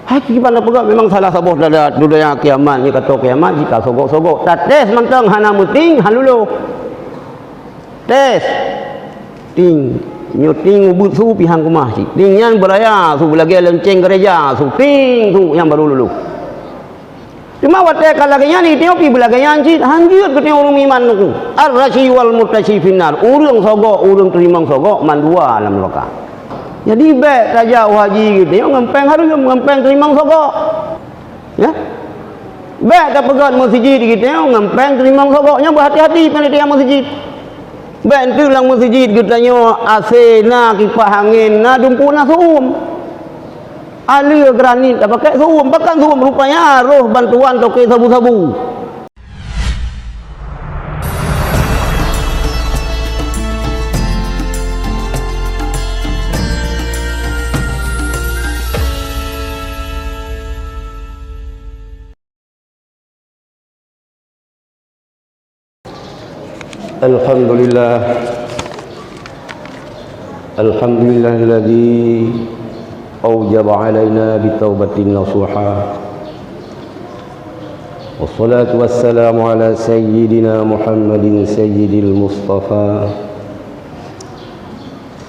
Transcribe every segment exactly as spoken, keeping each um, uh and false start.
Hai kiban tapeugah memang salah saboh dada dunia kiamat, nyoe ka tô kiamat jika sogok-sogok. Tates mantong hana meuting, han lulôh. Tes. Ting. Nyoe ting ubit su pih han keumah cit. Ting nyan beuraya su beulagèe lonceng gereja su. Ting su nyang baru lulôh. Teuma watèe ka lagèe nyan, geutanyoe pih beulagèe nyan cit, han jeuet geutanyoe ureueng meuiman nyoe. Ar-rasyi wal murtasyi finnar, ureueng sogok, ureueng teurimong sogok, mandua lam neuraka. Jadi, bèk tajak u haji geutanyoe ngon pèng hareuem, ngon pèng teurimong sogok. Ya? Bèk tapeugöt meuseujid geutanyoe ngon pèng teurimong sogok, nyan beuhati-hati panitia meuseujid. Bèk enteuk lam meuseujid geutanyoe A C na, kipah angén na, dumpuk na, su'um. Aleue granit tapakèk su'um, pakon su'um, rupanya roh bantuan toke sabu-sabu. الحمد لله. الحمد لله الذي أوجب علينا بتوبة نصوحا. والصلاة والسلام على سيدنا محمد سيد المصطفى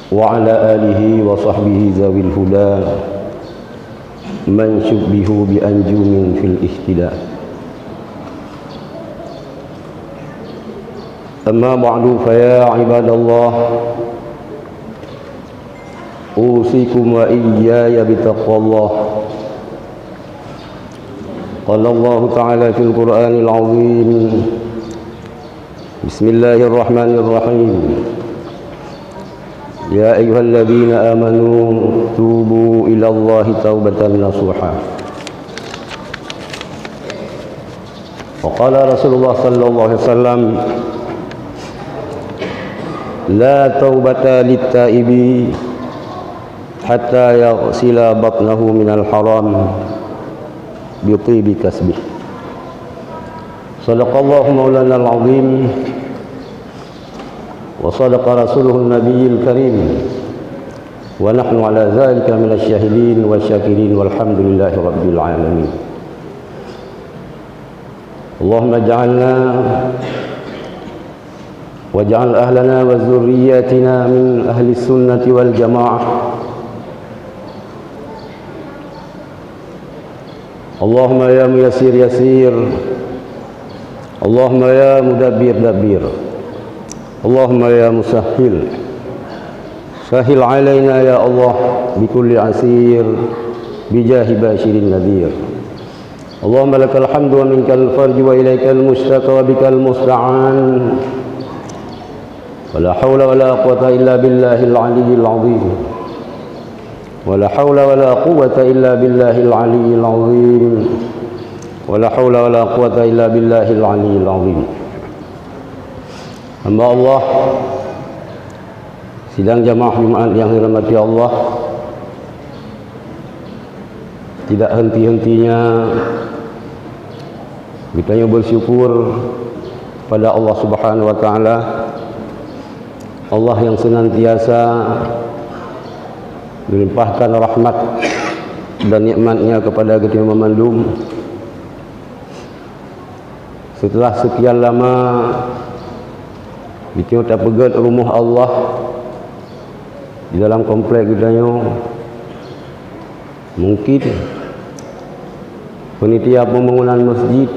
وعلى آله وصحبه ذوي الهدى من شبهوا بأنجم في الاهتداء. أما بعد، فيا عباد الله، أوصيكم وإياي بتقوى الله. قال الله تعالى في القرآن العظيم: بسم الله الرحمن الرحيم. يا أيها الذين آمنوا توبوا إلى الله توبة نصوحا. وقال رسول الله صلى الله عليه وسلم: لا توبة للتائب حتى يغسل بطنه من الحرام بطيب كسبه. صدق الله مولانا العظيم وصدق رسوله النبي الكريم ونحن على ذلك من الشاهدين والشاكرين والحمد لله رب العالمين. اللهم اجعلنا واجعل أهلنا وذرياتنا من أهل السنة والجماعة. اللهم يا ميسر يسر، اللهم يا مدبر دبر، اللهم يا مسهل سهل علينا يا الله بكل عسير بجاه بشير النذير. اللهم لك الحمد ومنك الفرج وإليك المشتكى وبك المستعان. ولا حول ولا قوة إلا بالله العلي العظيم. ولا حول ولا قوة إلا بالله العلي العظيم. ولا حول ولا قوة إلا بالله العلي العظيم. Hamba Allah, sidang jamaah Jumaat yang dirahmati Allah, tidak henti-hentinya geutanyoe bersyukur pada Allah Subhanahu wa Taala, Allah yang senantiasa melimpahkan rahmat dan nikmat-Nya kepada geutanyoe mandum. Setelah sekian lama geutanyoe tapeugöt rumoh Allah di dalam komplek geutanyoe, mungkin panitia pembangunan masjid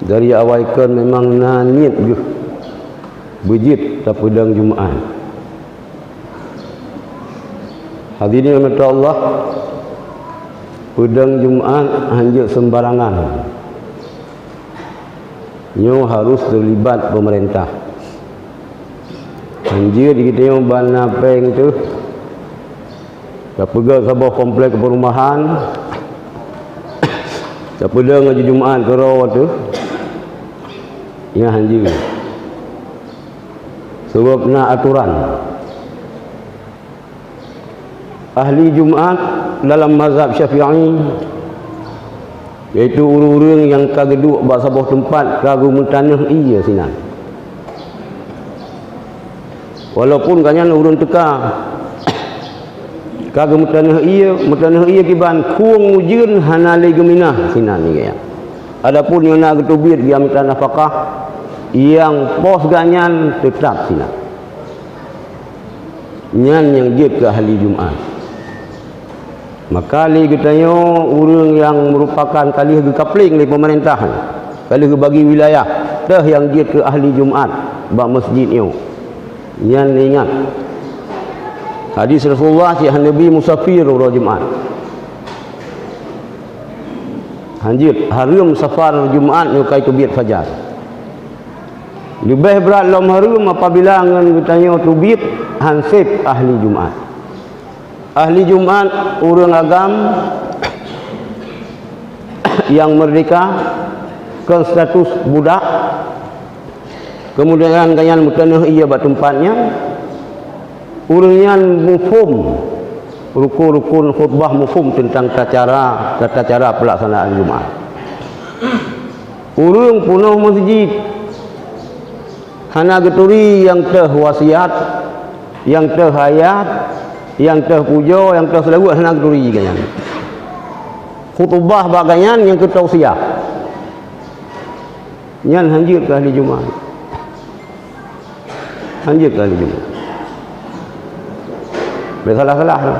dari awai kon memang na niet geuh beujeuet tapeudong Jumaat. Hadirin rahmati Allah, peudong Jumaat hanjeuet sembarangan. Nyoe harus teulibat pemerintah. Hanjeuet geutanyoe ban na péng teuh tapeugöt saboh komplek perumahan, tapeudong laju Jumaat keudroe teuh, nyan hanjeuet. Sabab na aturan. Ahli Jumaat dalam mazhab Syafi'i, yaitu ureuëng-ureuëng nyang ka geuduek bak saboh teumpat ka geumeutaneuh ié sinan. Walaupun gobnyan ureuëng teuka, Ka geumeutaneuh ié, meutaneuh ié kiban khueng ujeuen hana lé geuminah sinan nyan. Adapun nyang na geuteubiet geumita nafakah, nyang pos gobnyan teutab sinan. Nyan nyang jeuet keu ahli Jumat. Maka lé geutanyoe ureuëng nyang meurupakan ka lheueh geukapleng lé peumeurintah, ka lheueh geubagi wilayah, teuh nyang jeuet keu ahli Jumat bak meuseujid nyoe. Nyan ingat, hadis Rasulullah cit hana Nabi musafir uroe Jumat. Hanjeuet hareuem safar Jumat nyoe ka teubiet fajar. Leubeh brat lom hareuem apabila ngon geutanyoe teubiet hanseb ahli Jumat. Ahli Jumat ureuëng agam nyang meurdeka, kon status budak, keumudian gobnyan meutaneuh ié bak teumpat nyan, ureuëng nyan muphom rukon-rukon khutbah, muphom teuntang tata cara, tata cara peulaksanaan Jumat. Ureuëng peunoh meuseujid, hana geuturi nyang teuh wasiat, nyang teuh ayat, nyang teuh pujoe, nyang teuh seulaweuet hana geuturi gobnyan. Khutubah bak gobnyan nyang keu tausiah. Nyan hanjeuet keu ahli Jumat. Hanjeuet keu ahli Jumat. Beusalah-salah tu.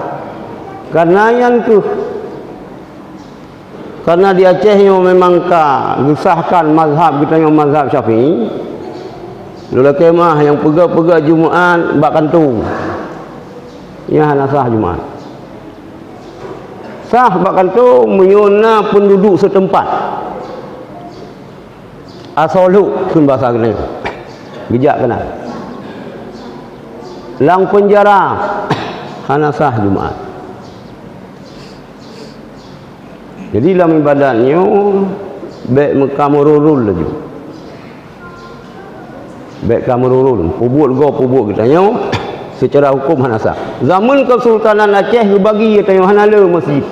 Karena nyan keuh Karena di Aceh nyoe memang ka geusahkan mazhab geutanyoe mazhab Syafi'i. Lôn lakée meu'ah nyang peugah-peugah Jumat bak kantô. Nyan hana sah Jumat. Sah bak kantô meunyoe na peunduduek seuteumpat. Asoe lhok kheun basa keunoe. Geujak keunan. Lam peunjara hana sah Jumat. Jadi lam ibadat nyoe bék meuka meururul laju. Bék ka meururul, pubuet gob pubuet geutanyoe seucara huköm hana sah. Zaman Kesultanan Aceh geubagi geutanyoe hana le meuseujid.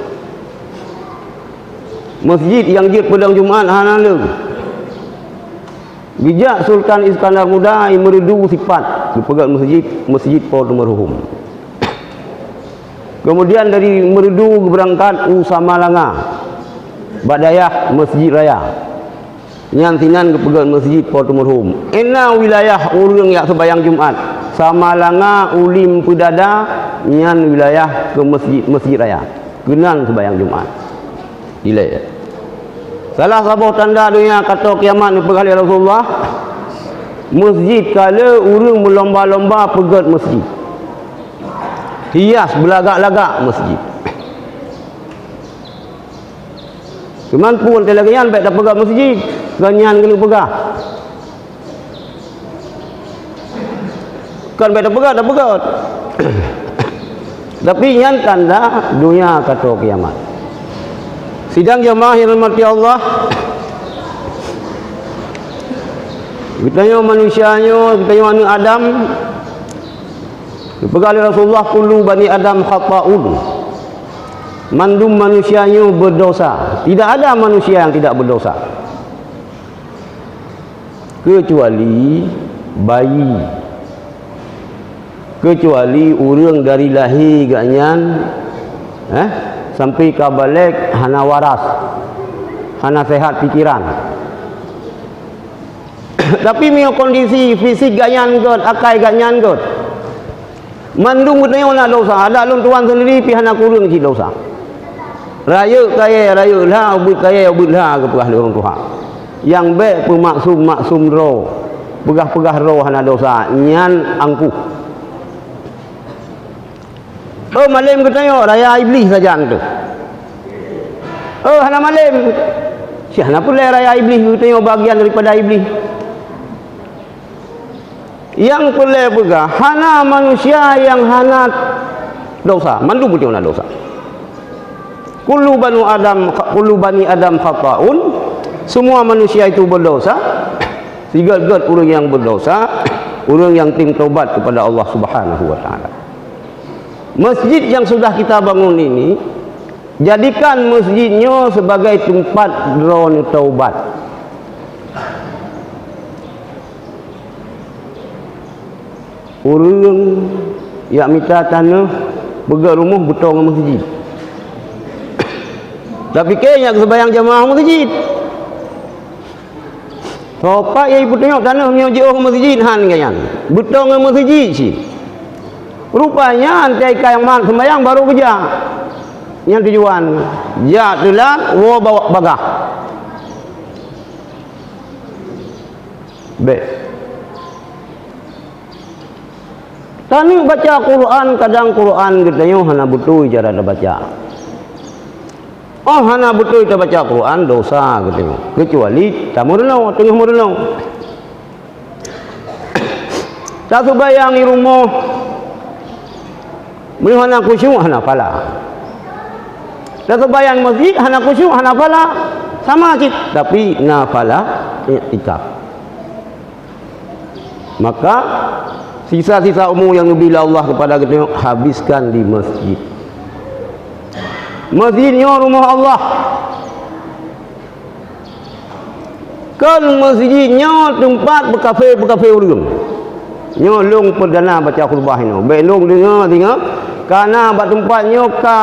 Meuseujid nyang jeuet peudong Jumat hana le. Geujak Sultan Iskandar Muda i Meureudu sipat geupeugét meuseujid, Meuseujid Po Teumeureuhom. Keumudian dari Meureudu geubeurangkat u Samalanga, bak dayah Meuseujid Raya. Nyan sinan geupeugét Meuseujid Po Teumeureuhom. Ena wilayah ureuëng jak seubayang Jumat, Samalanga, Ulim, Peudada, nyan wilayah keu Meuseujid, Meuseujid Raya. Keunan seubayang Jumat. Ilée. Salah saboh tanda donya ka toe kiamat neupeugah lé Rasulullah, meuseujid ka le ureuëng meulomba-lomba peugét meuseujid. Hias beulagak-lagak meuseujid. Cuman phon teuh lagée nyan bék tapeugét meuseujid, kon nyan keuneuk peugah. Kon bék tapeugét, tapeugét. Tapi nyan tanda donya ka toe kiamat. Sidang jamaah yang dirahmati Allah, geutanyoe manusia nyoe, geutanyoe aneuk Adam, geupeugah lé Rasulullah, "Kullu bani Adam khata'un." Mandum manusia nyoe berdosa. Tidak ada manusia yang tidak berdosa. Kecuali bayi. Kecuali ureuëng dari lahé gobnyan, eh, sampai ka balek hana waras, hana sehat pikiran. Tapi meunyoe kondisi fisik gobnyan gét, akai gobnyan gét, mandum geutanyoe na dosa. Adak lôn tuan sendiri pih hana kureueng cit dosa. Rayeuk kayée, rayeuk lha, ubit kayée, ubit lha, geupeugah lé ureuëng tuha. Nyang bék peumaksum-maksum droe, peugah-peugah droe hana dosa, nyan angkuh. Oh, malem geutanyoe raya Iblih sajan teuh. Oh, hana malem. Si hana peureulée raya Iblih geutanyoe bagian daripada Iblih. Nyang peureulée peugah, hana manusia nyang hana dosa, mandum geutanyoe na dosa. Kullu banu Adam, kullu bani Adam khata'un. Semua manusia itu berdosa. Sigét-gét ureuëng nyang berdosa, ureuëng nyang tim taubat kepada Allah Subhanahu wa Taala. Masjid yang sudah kita bangun ini, jadikan masjid nyoe sebagai tempat droeneuh taubat. Ureuëng jak mita tanoh Peugah rumoh beutôi ngon meuseujid. Tapi keu nyang seumayang jamaah meuseujid. Soe pat nyang ipeutunyok tanoh nyoe jiôh meuseujid han keu nyan. Beutôi ngon meuseujid cit. Rupanya antée ka nyang mat seumayang barô geujak. Nyan tujuan. Jak teulat, woe ba-, bagah. Bék. Taneuk baca Quran, kadang Quran geutanyoe hana beutôi cara tabaca. Oh hana beutôi tabaca Quran, dosa geutanyoe. Keucuali tameurunoe, teungoh meurunoe. Taseumayang i rumoh, meunyoe hana khusyuk, hana phala. Taseumayang masjid, hana khusyuk, hana phala, sama cit, tapi na phala iktikaf. Maka, sisa-sisa umu nyang geubri lé Allah keupada geutanyoe habiskan di masjid. Masjid nyoe rumoh Allah. Kon masjid nyoe teumpat beukafé-beukafé ureuëng. Nyoe lôn perdana baca khutbah inoe. Bék lôn deungoe-deungoe, kana bak teumpat nyoe ka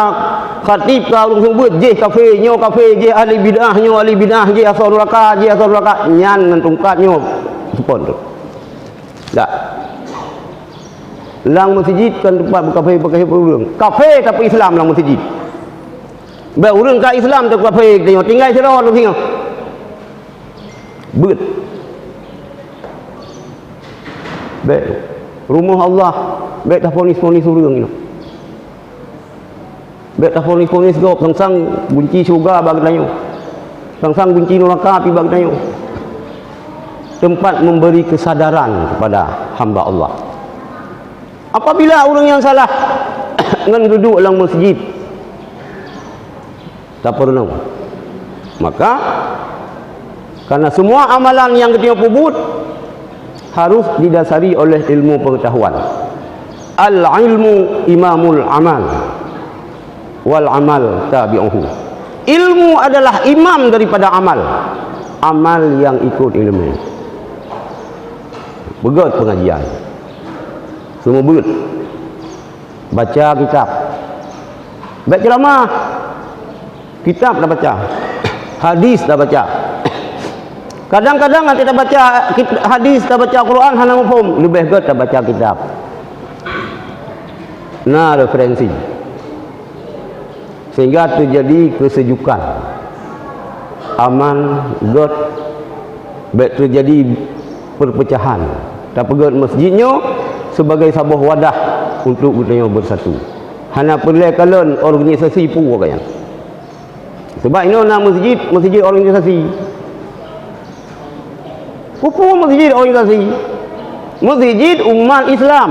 khatib ka ureuëng seumeubeuet, jih kafé, nyoe kafé, jih ahli bid'ah, nyoe ahli bid'ah, jih asoe nuraka, jih asoe nuraka. Nyan ngon tungkat nyoe seupon tu. Dak. Lam masjid kon teumpat beukafé-beukafé ureuëng. Kafé tapi Islam lam masjid. Bék ureuëng ka Islam teukafé, tinggai sidroe singoh. Beuet. Bék. Rumoh Allah, bék tafonis-fonis ureuëng inoe. Bék tafonis-fonis gob, sang-sang gunci syeuruga bak geutanyoe. Sang-sang gunci nuraka pih bak geutanyoe. Teumpat memberi kesadaran kepada hamba Allah. Apabila ureuëng nyang salah ngon duduek lam masjid, tapeurunoe. Maka, karena semua amalan nyang geutanyoe peubuet harus didasari oleh ilmu pengetahuan. Al-ilmu imamul amal, wal amal tabi'uhu. Ilmu adalah imam daripada amal. Amal yang ikut ilmu. Beugét pengajian. Seumeubeuet. Baca kitab. Bék ceuramah. Kitab tabaca. Hadis tabaca. Kadang-kadang hana tabaca kit-, hadis, tabaca Quran hana muphom, leubeh gét tabaca kitab. Na referensi. Sehingga terjadi kesejukan. Aman, gét, bék terjadi perpecahan. Tapeugét masjid nyoe sebagai saboh wadah untuk geutanyoe bersatu. Hana peureulée kalon organisasi peue ka nyan. Sebab inoe na masjid, masjid organisasi. Peue-peue masjid organisasi? Masjid umat Islam.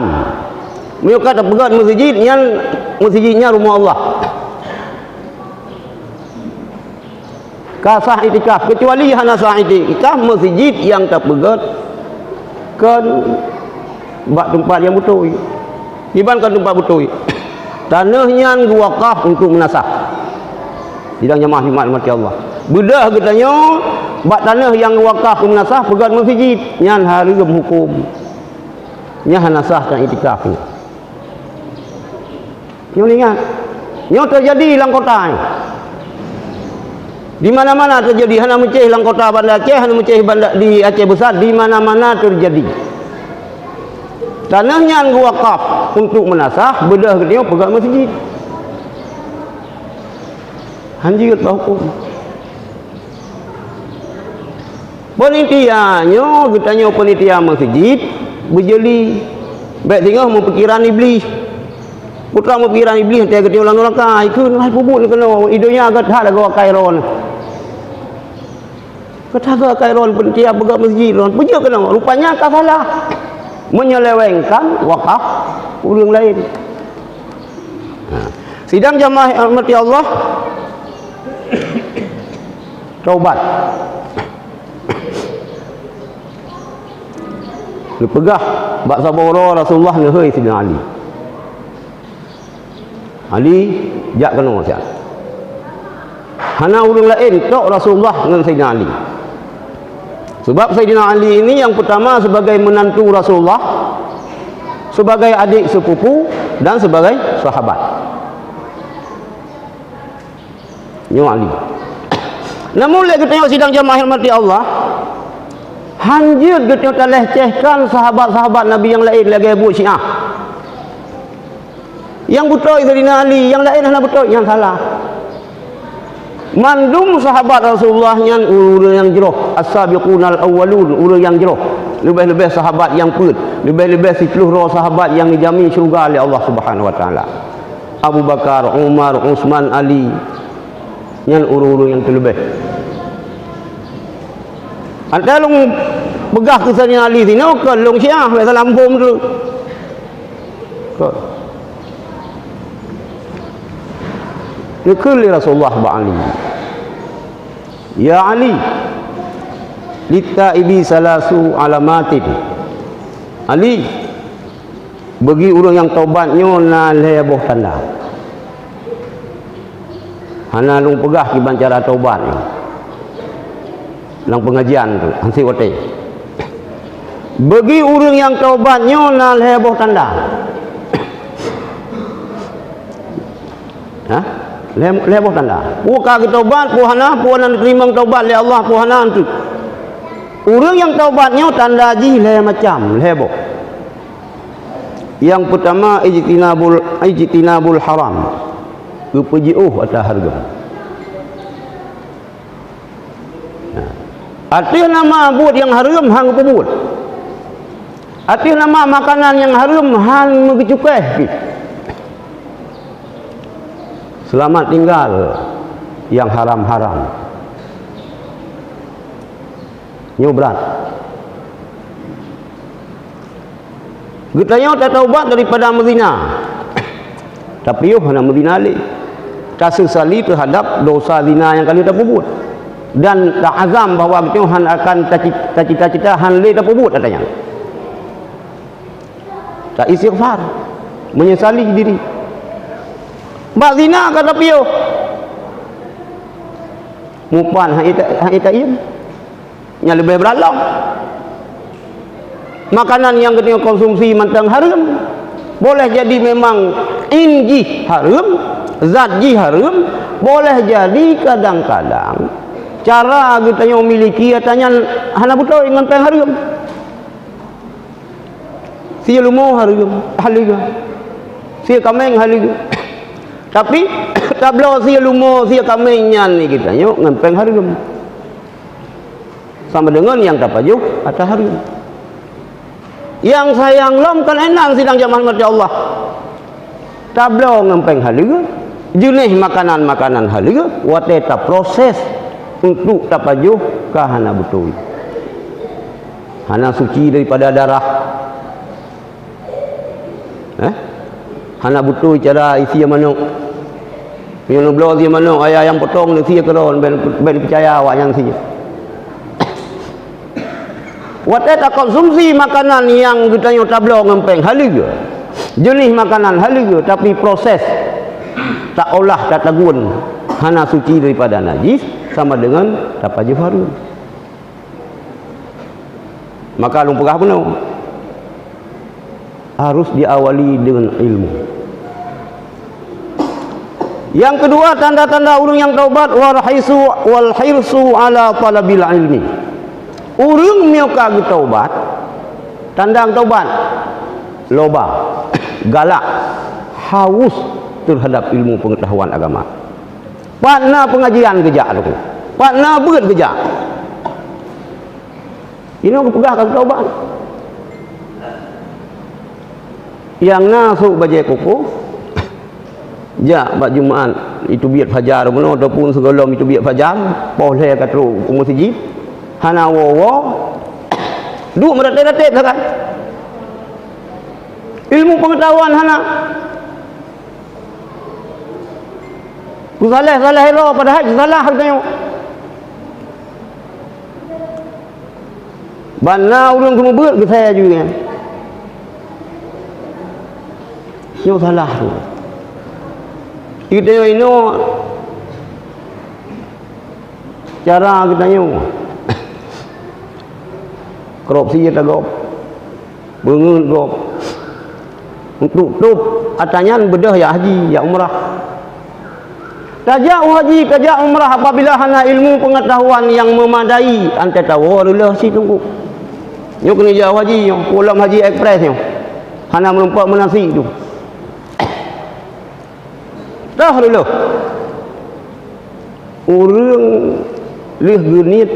Meunyoe ka tapeugét masjid, nyan masjid nyan rumoh Allah. Ka sah iktikaf, kecuali hana sah iktikaf masjid nyang tapeugét kon bak teumpat nyang beutôi. Kiban kon teumpat beutôi. Tanoh nyan geuwakaf untuk meunasah. Sidang jamaah Jumat rahmati Allah. Beudôh geutanyoe bak tanoh nyang geuwakaf untuk meunasah peugét masjid, nyan hareuem huköm. Nyan hana sah tan iktikaf nyoe. Nyoe ingat, nyoe teujadi lam kota nyoe. Di mana-mana teujadi, hana meucéh lam kota Banda Aceh, hana meucéh Banda, di Aceh Besar, di mana-mana teujadi. Tanoh nyan geuwakaf untuk meunasah, beudôh geutanyoe peugét masjid. Hanjeuet bak huköm. Panitia nyoe, geutanyoe panitia masjid, beujeuet lé. Bék singoh meupikiran Iblih. Putra meupikiran Iblih, teuka geutanyoe lam nuraka, ikheun, hai peubuet keunoe, i donya gét that lagoe akai droeneuh. Gét that lagoe akai droeneuh, panitia peugét masjid droeneuh, peujeuet keunoe, rupanya ka salah. Menyelewengkan wakaf ureuëng laén. Nah, sidang jamaah yang dirahmati Allah, taubat. Neupeugah bak saboh uroe Rasulullah neuhôi Saidina Ali. Ali, jak keunoe siat. Hana ureuëng laén, tok Rasulullah ngon Saidina Ali. Sebab Saidina Ali ini yang pertama sebagai menantu Rasulullah, sebagai adik sepupu, dan sebagai sahabat. Nyoe Ali. Namun lé geutanyoe sidang jamaah hormati Allah, hanjeuet geutanyoe talecehkan sahabat-sahabat Nabi nyang laén lagée buet Syiah. Nyang beutôi Saidina Ali, nyang laén hana beutôi, nyan salah. Mandum sahabat Rasulullah nyan ureuëng nyang jroh, as-sabiqunal awwalun, ureuëng nyang jroh. Leubeh-leubeh sahabat nyang peuet, leubeh-leubeh siplôh droe sahabat nyang geujamin syeuruga lé Allah Subhanahu wa Taala. Abu Bakar, Umar, Utsman, Ali, nyan ureuëng-ureuëng nyang teuleubeh. Ata lôn peugah keu Saidina Ali sinoe, kon lôn Syiah, biasa lambom tu. Kon. Neukheun lé Rasulullah bak Ali, "Ya Ali, littaibi salasu alamatin." Ali, bagi ureuëng nyang taubat nyoe na lhée boh tanda. Hana lôn peugah kiban cara taubat nyoe. Lam pengajian tu, hansi watée. Bagi ureuëng nyang taubat nyoe na lhée boh tanda. Ha? Lhée, lhée boh tanda. Peue ka geutaubat, peue hana, peue hana teurimong taubat lé Allah, peue hana tu. Ureuëng nyang taubat nyoe tanda jih lhée macam, lhée boh. Nyang peutama, ijtinabul, ijtinabul haram. Geupeujiôh ata hareuem. Nah, ateueh nama buet nyang hareuem han geupeubuet. Ateueh nama makanan nyang hareuem han meugeucukéh pih. Seulamat tinggal nyang haram-haram. Nyoe brat. Geutanyoe tataubat daripada meuzina. Tapiôh hana meuzina lé. Tasesali teuhadap dosa zina nyang ka lheueh tapeubuet. Dan taazam bahwa geutanyoe hana akan taci-, tacita-cita han lé tapeubuet ata nyan. Taistighfar, menyesali diri. Bak zina ka tapiôh. Mupan hai ta-, hai taiem. Nyang leubeh brat lom. Makanan nyang geutanyoe konsumsi mantong hareuem. Boleh jadi memang in jih hareuem, zat jih hareuem, boleh jadi kadang-kadang cara geutanyoe miliki ata nyan hana beutôi ngon péng hareuem. Sie leumo hareuem, haleue. Sie kaméng haleue. Tapi tabloe sie leumo, sie kaméng nyan geutanyoe ngon péng hareuem. Sama deungon nyang tapajoh ata hareuem. Nyang sayang lom kon inan sidang jamaah rahmati Allah. Tabloe ngon péng haleue, jeuneh makanan-makanan haleue, watée taproses untuk tapajoh ka hana beutôi. Hana suci daripada darah. Eh? Hana beutôi cara isie manok. Meunyoe neubloe sie manok, ayah nyang potong neusie keudroe, bék, bék peucaya awak nyan sie. Watée takonsumsi makanan nyang geutanyoe tabloe ngon péng haleue, jeuneh makanan haleue, tapi proses taolah tatagun hana suci daripada najis, sama deungon tapajoh hareuem. Maka lôn peugah bunoe, harus diawali deungon ilmu. Nyang keudua, tanda-tanda ureuëng nyang taubat, wal haisu, wal hirsu ala talabil ilmi. Ureuëng meunyoe ka geutaubat, tanda taubat, loba, galak, haus teuhadap ilmu peungeutahuan agama. Pat na peungajian geujak tu? Pat na beuet geujak? Inoe geupeugah ka geutaubat. Nyang na sôk bajée koko, jak bak Jumat, iteubiet fajar bunoe ataupun sigohlom iteubiet fajar, poh lhée ka trok u meuseujid, hana woe-woe, duek meuratéb-ratéb sagai. Ilmu peungeutahuan hana. Peusalah-salah droe, padahai salah geutanyoe. Ban na ureuëng seumeubeuet geusai aju nyan. Nyoe salah tu. Geutanyoe inoe cara geutanyoe. Korupsi ya tagob. Beungeut gob. Untuk tôb ata nyan beudôh jak haji, jak umrah. Tajak u haji, tajak umrah apabila hana ilmu pengetahuan nyang memadai, antai tawoe reuloh si teungku. Nyoe keuneuk jak u haji nyoe, pulang haji ekspres nyoe. Hana meureumpok meunasik tu. Toh reuloh. Ureuëng lheueh geuniet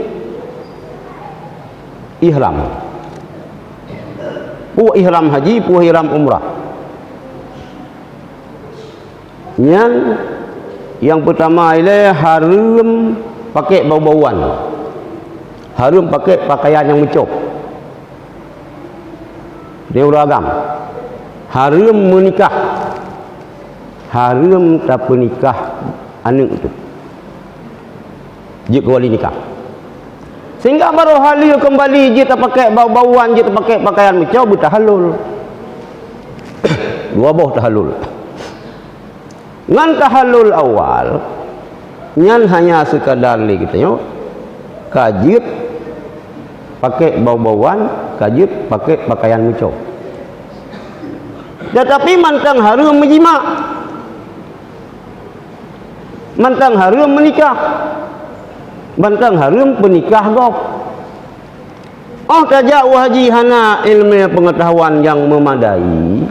ihram. Peue ihram haji, peue ihram umrah. Nyan nyang peutama ilée hareuem pakék bau-bauan. Hareuem pakék pakaian nyang meucôb. Di ureuëng agam. Hareuem meunikah. Hareuem tapeunikah aneuëk teuh. Jeuet keu wali nikah. Sehingga baru haleue keumbali jeuet tapakék bau-bauan, jeuet tapakék pakaian meucôb, beutahallul. Dua boh tahallul. Ngon tahallul awal, nyan hanya sekadar lé geutanyoe ka jeuet pakék bau-bauan, ka jeuet pakék pakaian meucôb. Tetapi mantong hareuem meujimak. Mantong hareuem meunikah. Mantong hareuem peunikah gob. Óh tajak u haji hana iéleumé peungeutahuan nyang meumadai,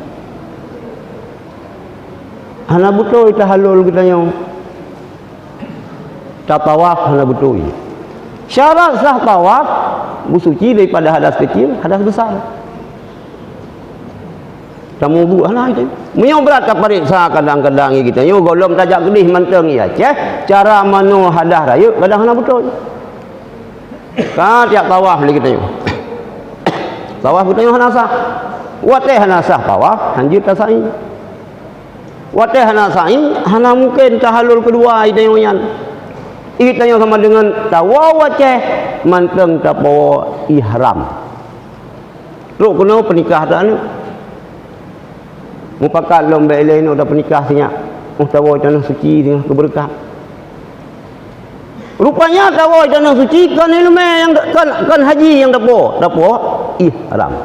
hana beutôi tahallul geutanyoe. Tatawaf hana beutôi. Syarat sah tawaf, beusuci daripada hadas keucil, hadas besar. Tameuwudu hana itu. Meunyoe brat tapareksa kadang-kadang geutanyoe gohlom tajak keudeh mantong i Aceh, cara manoe hadas rayeuk kadang hana beutôi. Ka tiep tawaf lé geutanyoe. Tawaf geutanyoe hana sah. Watée hana sah tawaf, hanjeuet tasa'i. Watée hana sa'i, hana mungken tahallul keudua i tanyoe nyan. I tanyoe sama deungon tawoe u Aceh, mantong tapoh ihram. Trok keunoe peunikah teuh aneuëk. Mupakat lom bék ilée nyoe tapeunikah sinyak. Óh tawoe tanoh suci singoh keubeureukat. Rupanya tawoe tanoh suci kon iéleumé nyang kon, kon haji nyang tapoh, tapoh ihram.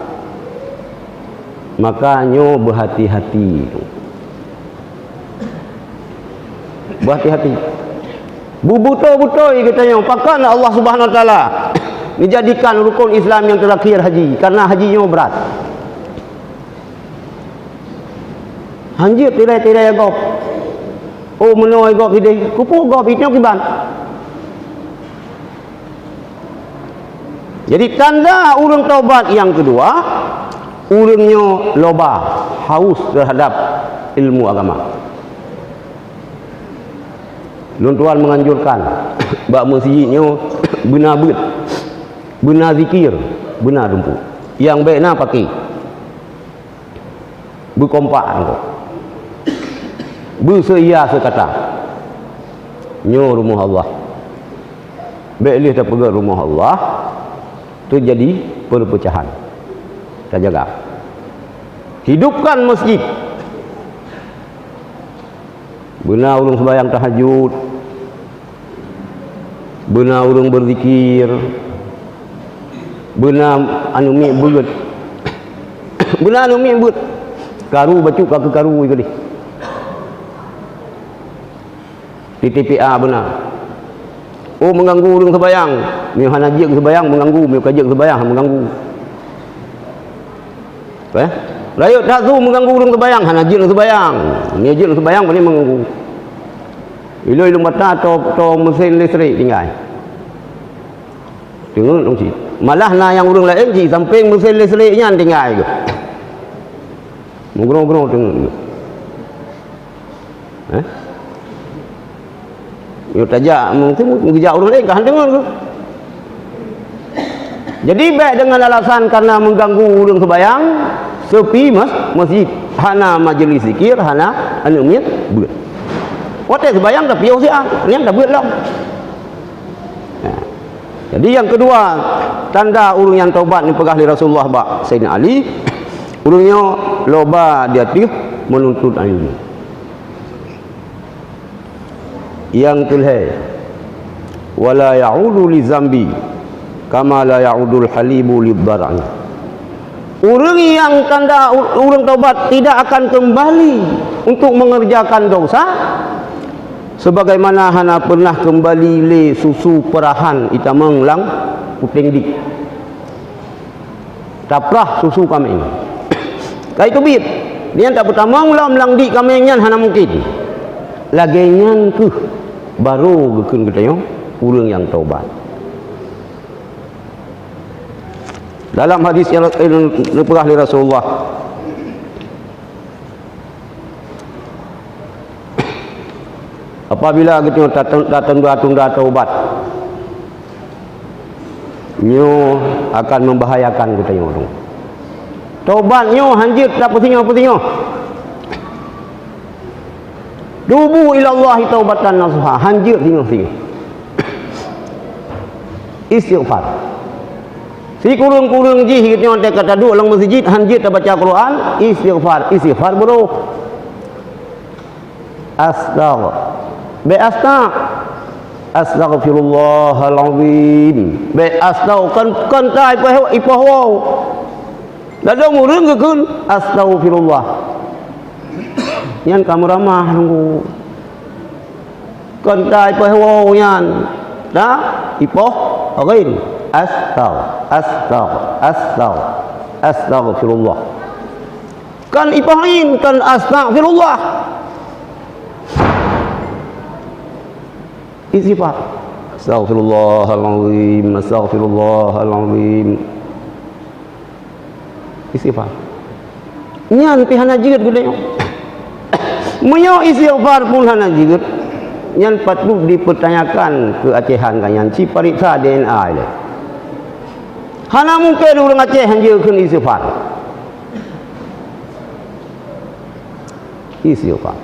Maka nyoe beuhati-hati. Beuhati-hati. Beubeutôi-beutôi geutanyoe, pakon Allah Subhanahu Wa Taala menjadikan rukun Islam yang terakhir haji, karena haji nyoe brat. Hanjeuet tirai-tirai gob. Oh, meunoe gob ideh, kupu gob itu kiban. Jadi tanda ureuëng taubat nyang keudua, ureuëng nyoe loba, haus terhadap ilmu agama. Lôn tuan menganjurkan bak meuseujid nyoe beuna beuet, beuna zikir, beuna dumpeue. Nyang bék na paki. Beukompak ngon. Beuseuia seukata. Nyoe rumoh Allah. Bék lheueh tapeugét rumoh Allah teujadi perpecahan. Tajaga. Hidupkan masjid. Beuna ureuëng sembahyang tahajud. Beuna ureuëng beuzikir, beuna aneuëk miet beuet, beuna aneuëk miet beuet, karu bacut ka keukaru i keudeh. Di T P A beuna. Oh, mengganggu ureuëng sembahyang. Meunyoe hana jeuet sembahyang mengganggu, meunyoe ka jeuet sembahyang mengganggu. Eh? Rayeuk that su mengganggu ureuëng sembahyang, hana jeuet sembahyang. Meunyoe jeuet sembahyang, paling mengganggu. Ilôn-ilôn mata atau, atau mesin listrik tinggai. Teungeut dong cit. Malah na nyang ureuëng laén cit sampéng mesin listrik nyan tinggai geuh. Meugroe-groe teungeut geuh. Eh? Nyoe tajak mungkin geujak ureuëng laén ka han deungon geuh. Jadi bék dengan alasan karena mengganggu ureuëng sembahyang, sepi mas, masjid, hana majelis zikir, hana aneuëk miet beuet. Watée sembahyang tapi siang, nyan tabeuet lom. Nah. Jadi nyang keudua, tanda ureuëng nyang taubat ni peugah lé Rasulullah bak Saidina Ali, ureuëng nyoe loba di ateueh meununtut ilmu. Nyang keulhée, wala ya'udu li zambi kama la ya'udul halibu li dhar'i. Ureuëng nyang tanda u-, ureuëng taubat tidak akan kembali untuk mengerjakan dosa Sebagaimana hana pernah keumbali lé susu peurahan itamong lam puténg dit. Taprah susu kaméng. Ka iteubiet, nyan tapeutamong lom lam dit kaméng nyan hana mungken. Lagée nyan kheueh barô geukheun geutanyoe ureuëng nyang taubat. Dalam hadis nyang neupeugah lé Rasulullah, apabila geutanyoe tatun-, tatunda-tunda taubat, nyoe akan membahayakan geutanyoe. Taubat nyoe hanjeuet tapeusingoh-peusingoh. Tubu ilallahi taubatan nasuha, hanjeuet singoh-singoh. Istighfar. Sikureueng-kureueng jih geutanyoe teuka taduek lam meuseujid, hanjeuet tabaca Quran, istighfar, istighfar beurôh. Astagh. Bék astagh. Astaghfirullahalazim. Bék astagh, kon, kon ta ipoh, ipoh waw. Ladôm ureuëng geukheun astaghfirullah. Nyan ka meuramah nunggu. Kon ta ipoh waw nyan. Ta ipoh ghain. Astagh, astagh, astagh, astaghfirullah. Kon ipoh in, kon astaghfirullah. Istighfar. Astaghfirullahalazim, astaghfirullahalazim. Istighfar. Nyan pih hana jeuet geutanyoe. Meunyoe istighfar pun hana jeuet, nyan patut dipertanyakan keu Acèhan ka nyan, ci pareksa D N A ilée. Hana mungken ureuëng Aceh hanjeuet kheun istighfar. Istighfar.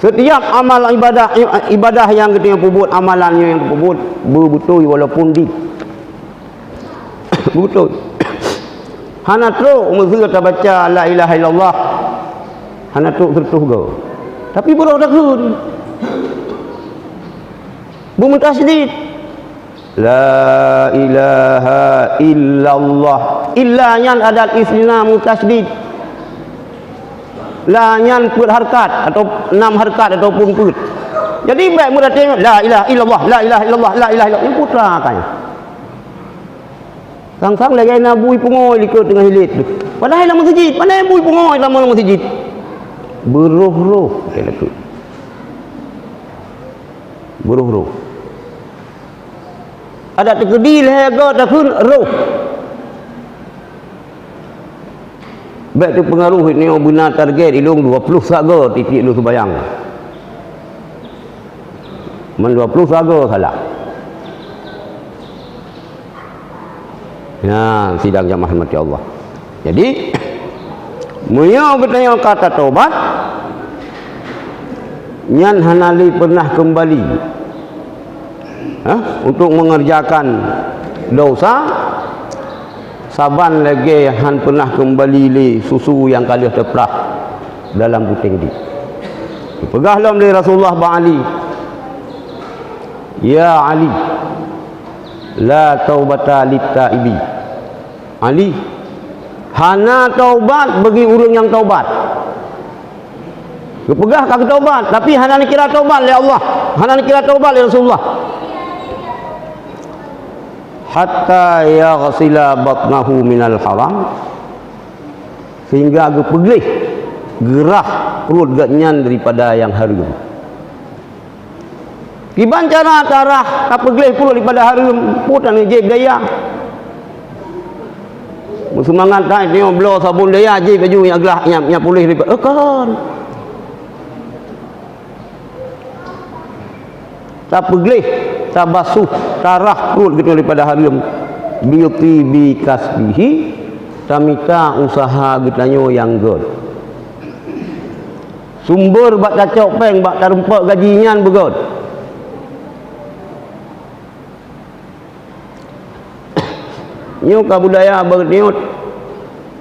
Setiap amal ibadah, ibadah nyang geutanyoe peubuet, amalan nyang peubuet, beubeutôi walaupun di. Beutôi. Hana trok meuseu tabaca la ilaha illallah. Hana trok seureutôh goe. Tapi beurôh takheun. Beumeutasydid. La ilaha illallah. Illa nyan adat istisna meutasydid. La nyan peuet hareukat atau nam hareukat ataupun peuet. Jadi, bék meuratéb, la ilaha illallah, la ilaha illallah, la ilaha illallah. Nyan putra kan. Sang-sang lagée na bui pungoe likot teungoh hilet. Padahai lam meuseujid, padahai bui pungoe lam meuseujid. Beurôh-rôh, kata Datuk. Beurôh-rôh. Adak teukeudi lhée goe takheun roh. Bék teupeungaruh nyoe beuna target ilong dua puluh sagoe titik lôn seubayang. Man dua puluh sagoe salah. Nah, sidang jamaah rahmati Allah. Jadi, meunyoe geutanyoe ka tatobat, nyan hana lé pernah keumbali, ha, untuk mengerjakan dosa, saban lagée han pernah keumbali lé susu nyang ka lheueh teuprah dalam puténg di. Geupeugah lom lé Rasulullah bak Ali, "Ya Ali, la taubata lit taibi." Ali, hana taubat bagi ureuëng nyang taubat. Geupeugah ka geutaubat, tapi hana neukira taubat lé Allah, hana neukira taubat lé Rasulullah. Hatta yaghsila batnahu minal haram, sehingga geupeugleh geurah pruet geuh nyan daripada nyang hareuem. Kiban cara tarah tapeugleh pruet daripada hareuem, pruet aneuk jép daya. Meuseumangat that nyoe bloe sabon daya jép baju nyang glah nyang, nyang puléh daripada, eh, kon. Tapeugleh, tabasuh, tarah pruet geutanyoe daripada hareuem. Bi tibi kasbihi, tamita usaha geutanyoe nyang gét. Sumber bak tacok péng, bak tarumpok gaji nyan beugét. Nyoe ka budaya beureuneut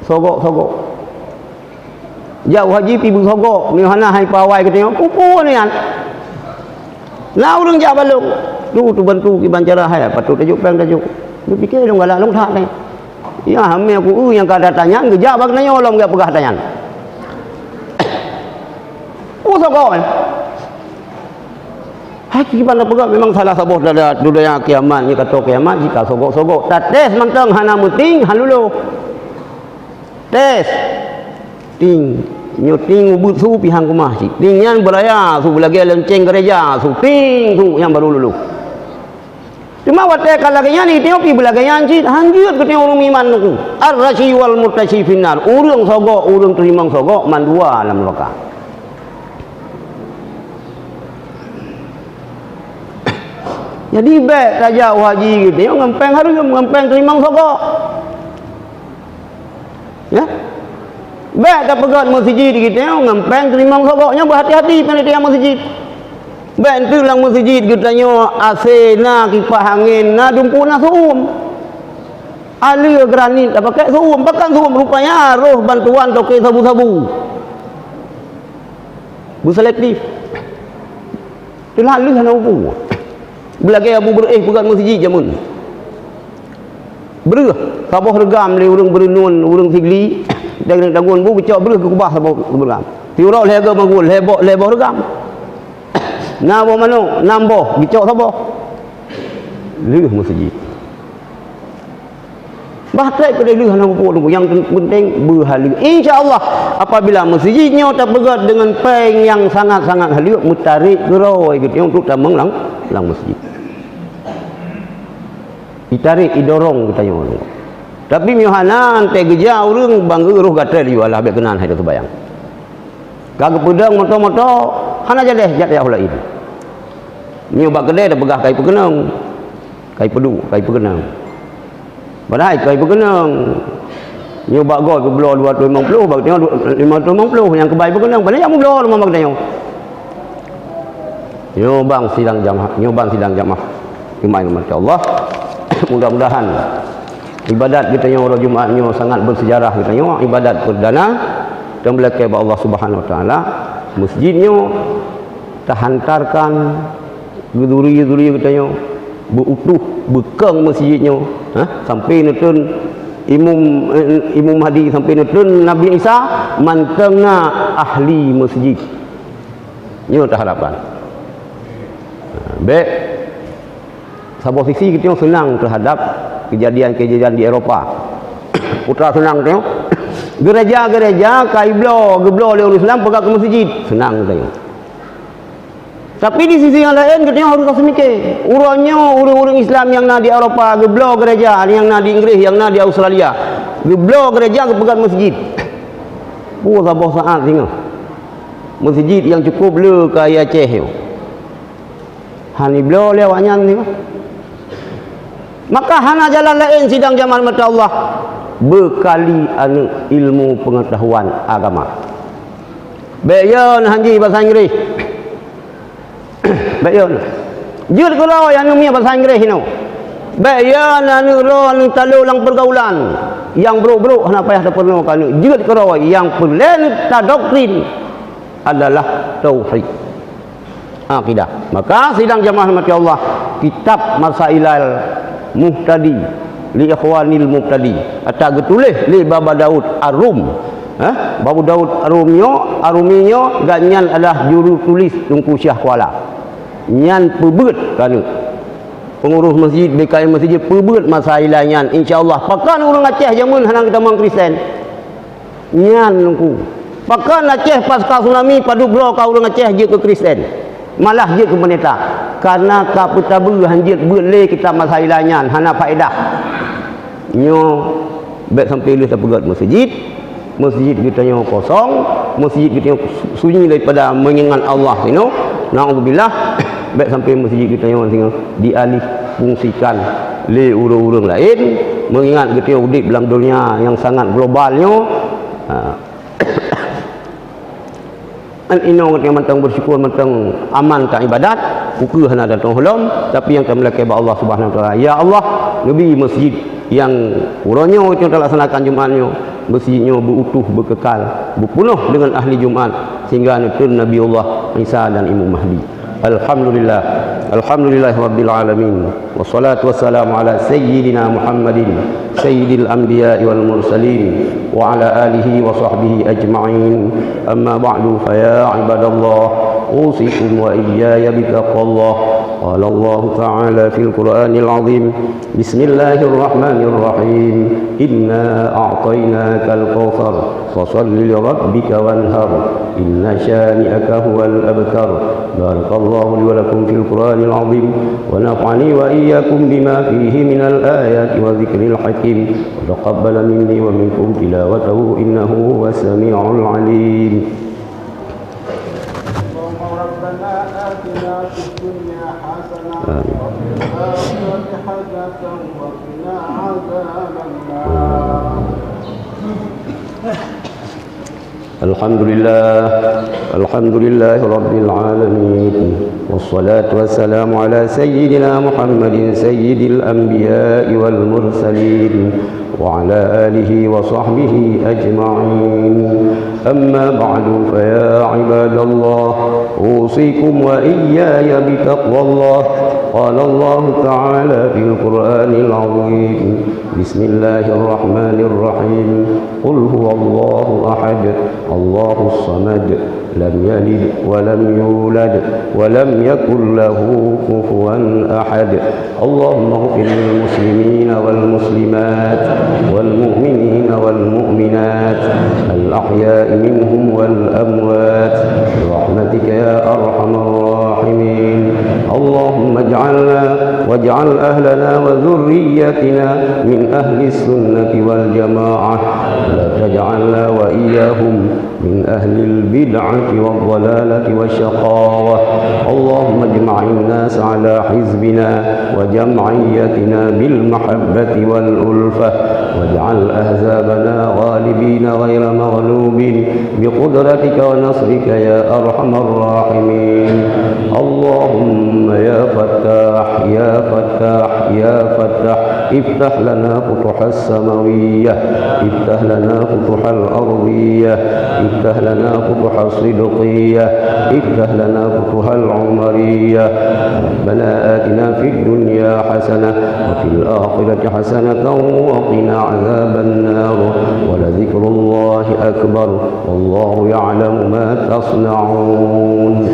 sogok-sogok. Jak u haji pih beusogok, nyoe hana hai pawai geutanyoe, peue-peue nyan. Na ureuëng jak balong, tu teubantu kiban cara hai, patut tajok péng tajok. Geupike lôn galak lôn that nyan. Ya, hamé ku, eu, nyang ka that nyan, geujak bak geutanyoe lom geupeugah that nyan. Peue sogok nyan? Hai kiban tapeugah memang salah saboh dada dunia kiamat, nyoe ka tô kiamat, jika sogok-sogok. Tates mantong hana meuting, halulu. Tes. Ting. Nyoe ting ubit su pihang keumah cit. Ting nyan beuraya su beulagée lonceng gereja su. Ting su nyang baru lulu. Teuma watée ka lagée nyan, di Ethiopia beulagée nyan cit. Hanjeuet geutanyoe ureuëng iman nuku. Ar-rasyi wal murtasyi finnar. Ureuëng sogok, ureuëng teurimong sogok, mandua lam neraka. Jadi bék tajak u haji geutanyoe ngon péng hareuem, ngon péng teurimong sogok. Ya? Bék tapeugét meuseujid geutanyoe ngon péng teurimong sogok. Nyoe beuhati-hati panitia meuseujid. Bék enteuk lam meuseujid geutanyoe AC na, kipah angén na, dumpeue na, su'uem. Aleue granit tapakék su'uem, pakon su'uem, rupanya roh bantuan toke sabu-sabu. Beuselektif. Teulah lheueh hana mupu. Beulagée Abu Beureueh peugét meuseujid jameun. Breueh, saboh reugam lé ureuëng Beureunuen, ureuëng Sigli, dan ureuëng Tanggôn bu geucok breueh geukeubah saboh reugam. Siuroe lhée geuh magul, lhée boh, lhée boh reugam. Na boh manok, nam boh, geucok saboh. Lheueh meuseujid. Bah treb keudeh lheueh hana mupu, nyang penting beuhaleue. Insya Allah, apabila meuseujid nyoe tapeugét deungon péng nyang sangat-sangat haleue, meutarek keurôi geutanyoe untuk tamong lam, lam meuseujid. Itarek, idorong geutanyoe. Tapi meunyoe hana, enteuk geujak ureuëng bangga roh gatel, "Ya Allah, bék keunan hai teuseumbahyang." Ka geupeudong moto-moto, hana jadeh jak yah laén. Nyoe bak keudè tapeugah kai peukeunong, kai peuduek, kai peukeunong. Padahai kai peukeunong. Nyoe bak goe peubloe dua ratus lima puluh, bak tanyoe lima ratus lima puluh, nyang keubai peukeunong. Padahai nyang meubloe lom bak tanyoe. Nyoe bang sidang jamaah, nyoe bang sidang jamaah. Iman mata Allah. Mudah-mudahan ibadat geutanyoe uroe Jumaat nyoe sangat bersejarah geutanyoe, ibadat perdana. Dan belakang bak Allah Subhanahu Wa Taala, masjid nyoe tahantarkan geuduri-geuduri geutanyoe, beuutuh, beukong masjid nyoe, ha? Sampai neutron Imum, eh, Imum Mahdi, sampai neutron Nabi Isa, mantong na ahli masjid. Nyoe taharapkan. Ha, bék. Saboh sisi geutanyoe seunang terhadap kejadian-kejadian di Eropa. Ultra seunang geutanyoe. Gereja-gereja ka ibloe, geubloe lé ureuëng Islam peugah keu masjid. Seunang geutanyoe. Tapi di sisi nyang laén geutanyoe harôh taseumike. Uroe nyoe ureuëng-ureuëng Islam nyang na di Eropa geubloe gereja, nyang na di Inggréh, nyang na di Australia. Geubloe gereja geupeugah masjid. Peue saboh saát singoh. Masjid nyang cukup le keu ayé Aceh nyoe. Hana ibloe lé awaknyan nyoe. Maka hana jalan laén sidang jamaah mata Allah, beukali aneuëk ilmu pengetahuan agama. Bék yo neuhanji basa Inggréh. Bék yo. Jeuet keudroe nyang neumie basa Inggréh inoe. Bék yo neuaneuëk droe neutalô lam pergaulan nyang brok-brok hana payah tapeurunoe keu aneuëk. Jeuet keudroe nyang peureulée neutadoktrin adalah tauhid. Akidah. Maka sidang jamaah rahmati Allah, kitab Masailal Muhtadi li Ikhwanil Mubtadi, ata geutuléh lé Baba Daud Ar-Rum. Eh, Baba Daud Ar-Rum nyoe, Ar-Rumi nyoe, gobnyan adalah juru tulis Teungku Syiah Kuala. Nyan peubeuet keu aneuëk. Pengurus masjid, B K M masjid peubeuet Masailal nyan. Insya Allah, pakon ureuëng Aceh jameun hana geutamong Kristen. Nyan Teungku. Pakon Aceh pasca tsunami padub droe ka ureuëng Aceh jeuet keu Kristen, malah jeuet keu peundeta. Karena ka peutabeue hanjeuet beuet lé kitab Masailal nyan hana faedah. Nyoe bék sampai lheueh tapeugét masjid, masjid geutanyoe kosong, masjid geutanyoe sunyi daripada mengingat Allah sinoe. Naudzubillah, bék sampai masjid geutanyoe singoh dialih fungsikan lé ureuëng-ureuëng laén, mengingat geutanyoe udeb lam dunia nyang sangat global nyoe. Ha. An inoe geutanyoe mantong bersyukur mantong aman ta ibadat, ukeue hana datang holom, tapi nyang tameulakée bak Allah Subhanahu Wa Taala. Ya Allah, neubi masjid nyang uroe nyoe geutanyoe talaksanakan Jumaat nyoe, masjid nyoe beuutuh, beukekal, beupeunoh deungon ahli Jumaat, sehingga neutron Nabiullah Isa dan Imam Mahdi. Alhamdulillah. Alhamdulillah Rabbil Alamin. Wassalatu wassalamu ala Sayyidina Muhammadin, Sayyidil Anbiya wal Mursalin, wa ala alihi wa sahbihi ajma'in. Amma ba'du, fa ya ibadallah, أوصيكم وإياي بتقوى الله. قال الله تعالى في القرآن العظيم: بسم الله الرحمن الرحيم. إنا أعطيناك الكوثر. فصل لربك وانحر. إن شانئك هو الأبتر. بارك الله لي ولكم في القرآن العظيم، ونفعني وإياكم بما فيه من الآيات والذكر الحكيم، وتقبل مني ومنكم تلاوته إنه هو السميع العليم. اللهم ربنا آتنا في الدنيا حسنة آمين. وفي الآخرة حسنة وقنا عذاب النار. الحمد لله. الحمد لله رب العالمين. والصلاة والسلام على سيدنا محمد سيد الأنبياء والمرسلين، وعلى آله وصحبه أجمعين. أما بعد، فيا عباد الله، أوصيكم وإياي بتقوى الله. قال الله تعالى في القرآن العظيم: بسم الله الرحمن الرحيم. قل هو الله أحد، الله الصمد، لم يلد ولم يولد، ولم يكن له كفوا أحد. اللهم اغفر للمسلمين والمسلمات والمؤمنين والمؤمنات الأحياء منهم والأموات برحمتك يا أرحم الراحمين. اللهم اجعلنا واجعل أهلنا وذريتنا من أهل السنة والجماعة، ولا تجعلنا وإياهم من أهل البدعة والضلالة والشقاوة. اللهم اجمع الناس على حزبنا وجمعيتنا بالمحبة والألفة، واجعل أحزابنا غالبين غير مغلوبين بقدرتك ونصرك يا أرحم الراحمين. اللهم يا فتاح، يا فتاح، يا فتاح، افتح لنا فتوح السماوية، افتح لنا فتوح الأرضية، افتح لنا فتوح الصدقية، افتح لنا فتوح العمرية. ربنا آتنا في الدنيا حسنة وفي الآخرة حسنة وقنا عذاب النار. ولذكر الله أكبر، والله يعلم ما تصنعون.